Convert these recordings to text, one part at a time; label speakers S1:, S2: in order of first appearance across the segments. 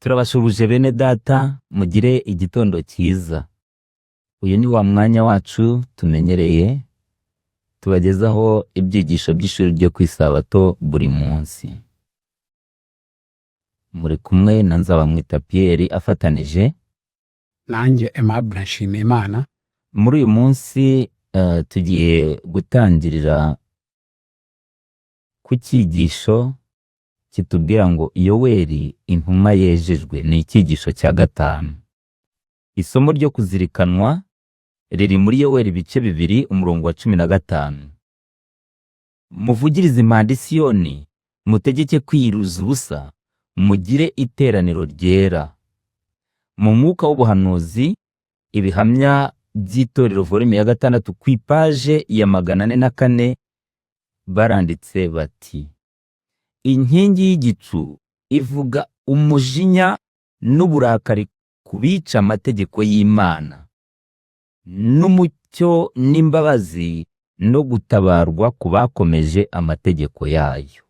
S1: Turabasuhuje bene data, mugire igitondo cyiza. Uyu ni wa mwanya wacu tumenyereye, tubagezaho ibyigisho by'ishuri ryo ku isabato buri munsi. Muri kumwe na Nzabamwita Pierre afatanije
S2: nanjye Aimable Nshimiyimana.
S1: Muri uyu munsi tugiye gutangirira ku cyigisho kitubwira ngo Yoweri intumwa yejejwe. Ni icyigisho cya gatanu. Isomo ryo kuzirikanwa riri muri Yoweri ibice 2, umurongo wa 15. Muvugirize impanda i Siyoni, mutegeke kwiruza ubusa, mugire iteraniro ryera. Mu mwuka w'ubuhanuzi, ibihamya by'itorero, volume ya 6, ku ipaje ya 404, baranditse bati: "Inkingi y'igicu ivuga umujinya n'uburakari ku bica amategeko y'Imana, n'umucyo n'imbabazi no gutabarwa ku bakomeje amategeko yayo."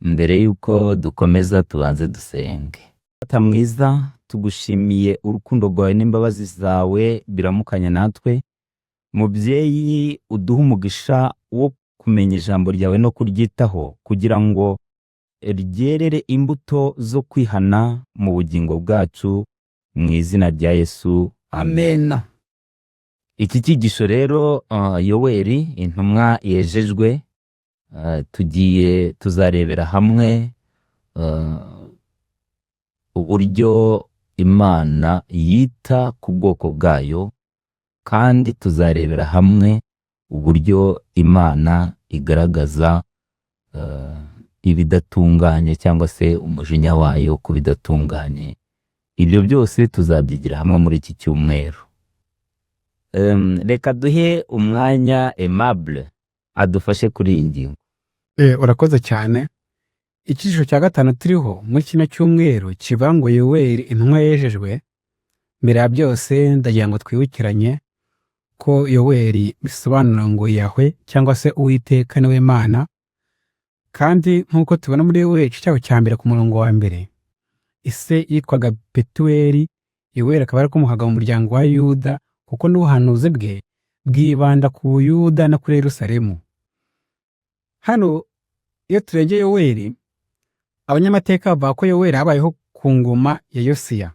S1: Mbere y'uko dukomeza, tubanze dusenge. Data mwiza, tugushimiye urukundo rwawe n'imbabazi zawe biramukanya natwe. Mubyeyi, uduhe umugisha wo kumenya ijambo ryawe no kuryitaho, kugira ngo ryerere imbuto zo kwihana mu bugingo bwacu, mu izina rya Yesu, amen. Iki cyigisho rero, Yoweri intumwa yejejwe, tugiye tuzarebera hamwe uburyo Imana yita ku bwoko bwayo, kandi tuzarebera hamwe uburyo Imana igaragaza ibidatunganye, cyangwa se umujinya wayo ku bidatunganye. Ibyo byose tuzabyigira hamwe muri iki cyumweru. Reka duhe umwanya Aimable adufashe kuri iyi ngingo.
S2: Urakoze cyane. Icyigisho cya gatanu turiho muri kino cyumweru kivuga ngo Yoweri intumwa yejejwe. Mbere ya byose, ndagira ngo twibukiranye ko Yoweri bisobanura ngo Yahwe cyangwa se Uwiteka niwe Mana. Kandi nk'uko tubona muri Yoweri igice cyaho cya mbere ku murongo wa mbere, ise yitwaga Petuweli, Yoweri akaba yarakomokaga mu muryango wa Yuda, kuko n'ubuhanuzi bwe bwibanda ku Buyuda no kuri Yerusalemu. Hano iyo turebye Yoweri, abanyamateka bavuga ko Yoweri habayeho ku ngoma ya Yosiya.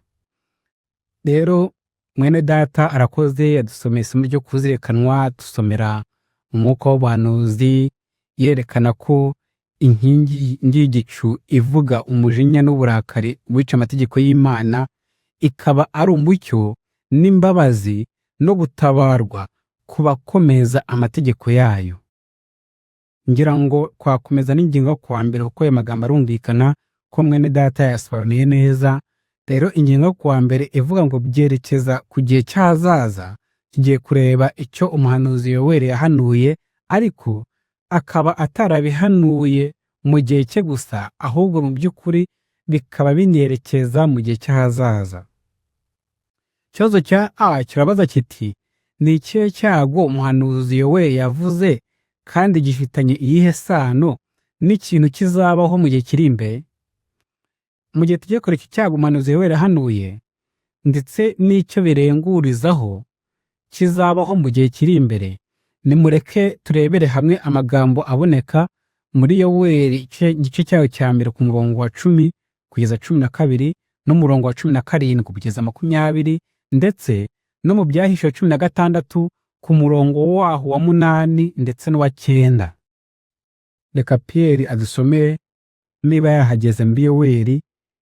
S2: Rero mwene data arakoze, yadusomeye isomo ryo kuzirikanwa, dusomera umwuka w'ubuhanuzi, yerekana ko inkingi y'igicu ivuga umujinya n'uburakari wica amategeko y'Imana, ikaba ari umucyo n'imbabazi no gutabarwa ku bakomeza amategeko yayo. Ngira ngo twakomeza n'ingingo yo kuwa mbere, kuko ayo magambo arumvikana ko mwene data yayasobanuye neza. Rero ingingo yo kuwa mbere ivuga ngo byerekeza ku gihe cy'ahazaza. Tugiye kureba icyo umuhanuzi Yoweri yahanuye, ariko akaba atarabihanuye mu gihe cye gusa, ahubwo mu by'ukuri bikaba binerekeza mu gihe cy'ahazaza. Ikibazo cya A kirabaza kiti: "Ni ikihe cyago umuhanuzi Yoweri yavuze, kandi gifitanye iyihe sano n'ikintu kizabaho mu gihe kiri imbere?" Mu gihe tugiye kureka icyago umuhanuzi Yoweri yahanuye ndetse n'icyo birengurizaho kizabaho mu gihe kiri imbere, nimureke turebere hamwe amagambo aboneka muri Yoweri igice cyayo cya mbere ku murongo wa 10 kugeza 12, n'umurongo wa 17 kugeza 20, ndetse no mu Byahishuwe 16 ku murongo waho wa 8 ndetse n'uwa 9. Reka Pierre adusomere niba yahageze muri Yoweri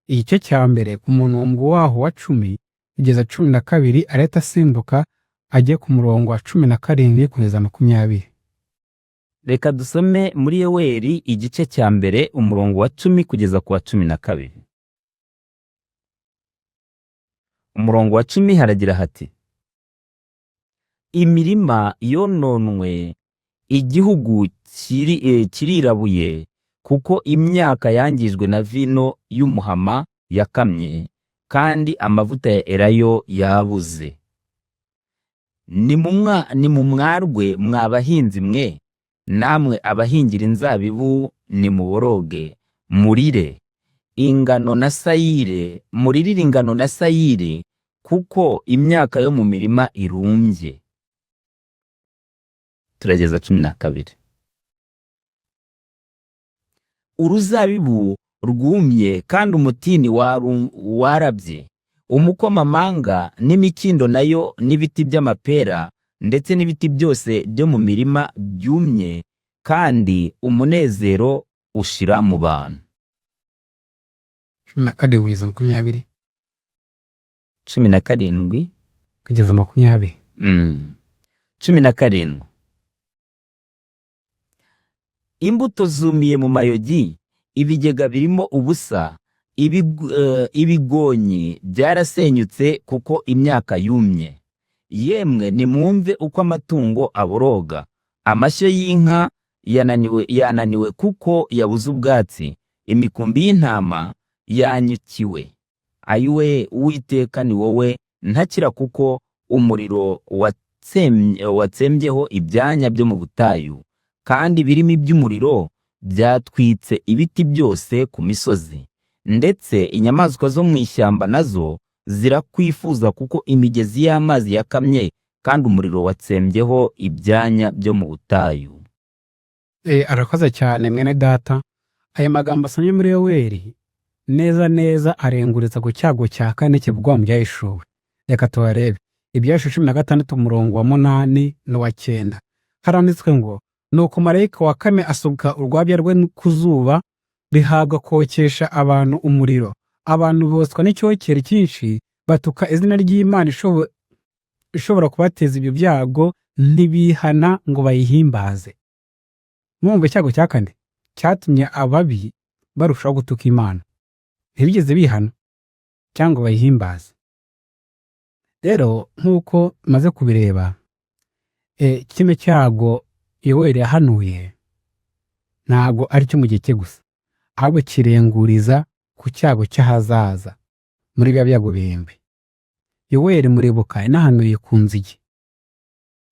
S2: igice cya mbere ku murongo waho wa 10 kugeza 12, arahita asimbuka ajye ku murongo wa 17 kugeza 20.
S1: Reka dusome muri Yoweri igice cya mbere, umurongo wa 10 kugeza ku wa 12. Umurongo wa 10 haragira hati: "Imirima yononwe, igihugu kirirabuye, kuko imyaka yangijwe na vino y'umuhama yakamye, kandi amavuta ya elayo yabuze. Ni mu mwarwe mwa bahinzi mwe, namwe abahingira inzabibu nimuboroge murire." Ingano na sayire, muririre ingano na sayire, kuko imyaka yo mu mirima irumbye. Turageza 12. Uruzabibu rwumye kandi umutini warabye, umukomamanga n'imikindo nayo n'ibiti by'amapera ndetse n'ibiti byose byo mu mirima byumye, kandi umunezero ushira mu bantu.
S2: 17 kugeza 20.
S1: 17
S2: kugeza 20.
S1: 17. Imbuto zumiye mu mayogi, ibigega birimo ubusa, ibigonyi byarasenyutse kuko imyaka yumye. Yemwe nimwumve uko amatungo aboroga, amashyo y'inka yananiwe kuko yabuze ubwatsi, imikumbi y'intama yanyukiwe. Ayiwe Uwiteka, ni wowe ntakira, kuko umuriro watsembyeho ibyanya byo mu butayu, kandi birimo iby'umuriro byatwitse ibiti byose ku misozi. Ndetse inyamaswa zo mu ishyamba nazo zirakwifuza, kuko imigezi y'amazi yakamye, kandi umuriro watsembyeho ibyanya byo mu butayu.
S2: Arakoze cyane mwene data. Aya magambo asomye muri Yoweri neza neza arenguriza ku cyago cya kane kivugwa mu Byahishuwe. Reka tubarebe. Ibyahishuwe 16 umurongo wa 8 n'uwa 9. Haranditswe ngo: "Nuko marayika wa kane asuka urwabya rwe ku zuba, rihabwa kokesha abantu umuriro. Abantu boswa n'icyokere cyinshi, batuka izina ry'Imana ishobora kubateza ibyo byago, ntibihana ngo bayihimbaze." Mwumva icyago cya kane cyatumye ababi barushaho gutuka Imana, ntibigeze bihana cyangwa ngo bayihimbaze. Rero nk'uko maze kubireba, kino cyago Yoweri yahanuye ntabwo ari cyo mu gihe cye gusa, ahubwo kirenguriza ku cyago cy'ahazaza muri bya byago birindwi. Yoweri muribuka yanahanuye ku nzige.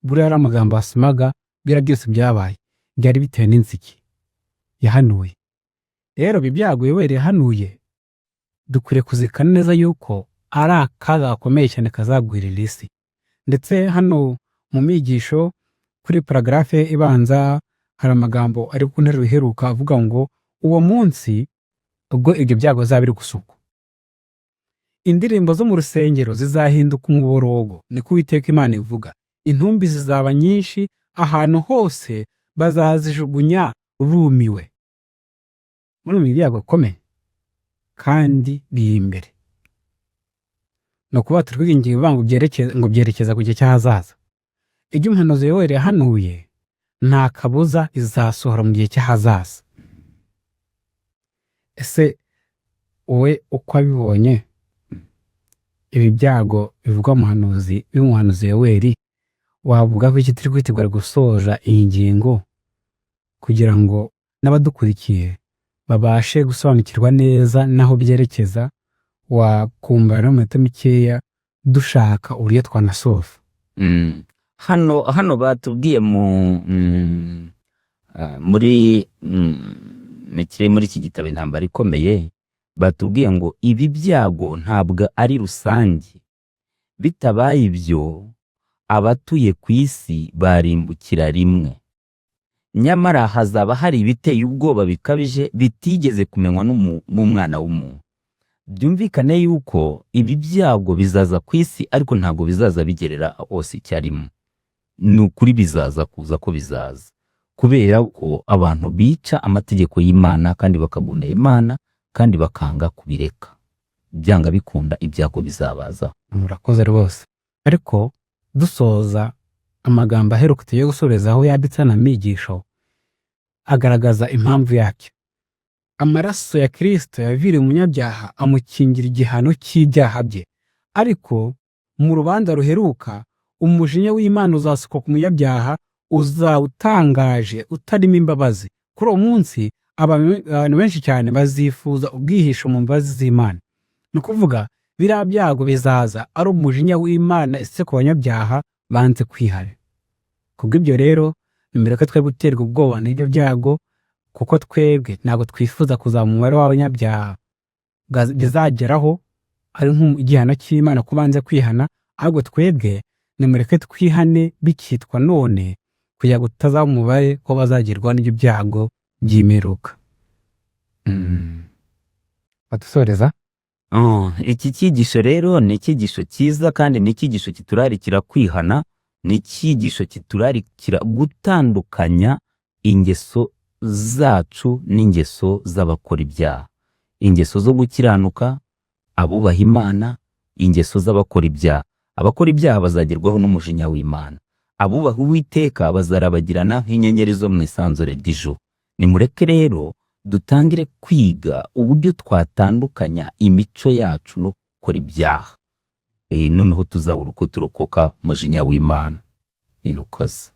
S2: Buriya ari amagambo wasomaga, biriya byose byabaye byari bitewe n'inzige yahanuye. Rero ibi byago Yoweri yahanuye dukwiriye kuzirikana neza yuko ari akaga gakomeye cyane kazagwirira isi. Ndetse hano mu migisho kuri paragarafe ibanza hari amagambo ari ku nteruro iheruka avuga ngo: "Uwo munsi ubwo ibyo byago bizaba biri gusukwa, indirimbo zo mu rusengero zizahinduka umuborogo, niko Uwiteka Imana ivuga. Intumbi zizaba nyinshi ahantu hose, bazazijugunya bumiwe." Muri ibi byago bikomeye kandi biri imbere, ni ukuvuga turi kwiga ingingo ivuga ngo byerekeza ku gihe cy'ahazaza. Ibyo umuhanuzi Yoweri yahanuye nta kabuza izasohora mu gihe cy'ahazaza. Ese wowe uko wabibonye, ibi byago bivugwa muhanuzi by'umuhanuzi Yoweri, wavuga ko iki? Turi kwitegura gusoza iyi ngingo kugira ngo n'abadukurikiye babashe gusobanukirwa neza n'aho byerekeza, wakumva no mu minota mikeya dushaka uburyo twanasoza.
S1: Hano batubwiye mu muri kiri muri iki gitabo Intambara Ikomeye, batubwiye ngo ibi byago ntabwo ari rusange, bitabaye ibyo abatuye ku isi barimbukira rimwe. Nyamara hazaba hari ibiteye ubwoba bikabije bitigeze kumenywa n'umwana w'umuntu. Byumvikane yuko ibi byago bizaza ku isi, ariko ntabwo bizaza bigerera hose icyarimwe. Ni ukuri bizaza kuza ko bizaza, kubera ko abantu bica amategeko y'Imana kandi bakagundira Imana kandi bakanga kubireka, byanga bikunda ibyago bizabaza.
S2: Murakoze rwose. Ariko dusoza, amagambo aheruka tugiye gusorezaho yanditse na migisho agaragaza impamvu yabyo. Amaraso ya Kristo yaviriye umunyabyaha amukingira igihano cy'ibyaha bye, ariko mu rubanza ruheruka umujinya w'Imana uzasukwa ku munyabyaha, uzaba utangaje utarimo imbabazi. Kuri uwo munsi abantu benshi cyane bazifuza ubwihisho mu mbabazi z'Imana. Ni ukuvuga biriya byago bizaza ari umujinya w'Imana ese ku banyabyaha banze kwihana. Kubw'ibyo rero, nimureke twe guterwa ubwoba n'ibyo byago, kuko twebwe ntabwo twifuza kuzaba umubare w'abanyabyaha. Bizageraho ari nk'igihano cy'Imana ko banze kwihana. Ahubwo twebwe nimureke twihane bikitwa none, kugira ngo tutazaba umubare ko bazagerwaho n'ibyo byago by'imperuka. Badusoreza.
S1: Oh, iki cyigisho rero ni icyigisho cyiza kandi ni icyigisho kiturarikira kwihana, ni icyigisho kiturarikira gutandukanya ingeso zacu n'ingeso z'abakora ibyaha, ingeso zo gukiranuka, abubaha Imana, ingeso z'abakora ibyaha. Abakora ibyaha bazagerwaho n'umujinya w'Imana, abubaha Uwiteka bazarabagirana nk'inyenyeri zo mu isanzure ry'ijuru. Nimureke rero dutangire kwiga uburyo twatandukanya imico yacu no gukora ibyaha, noneho tuzabura uko turokoka umujinya w'Imana. Irakoze.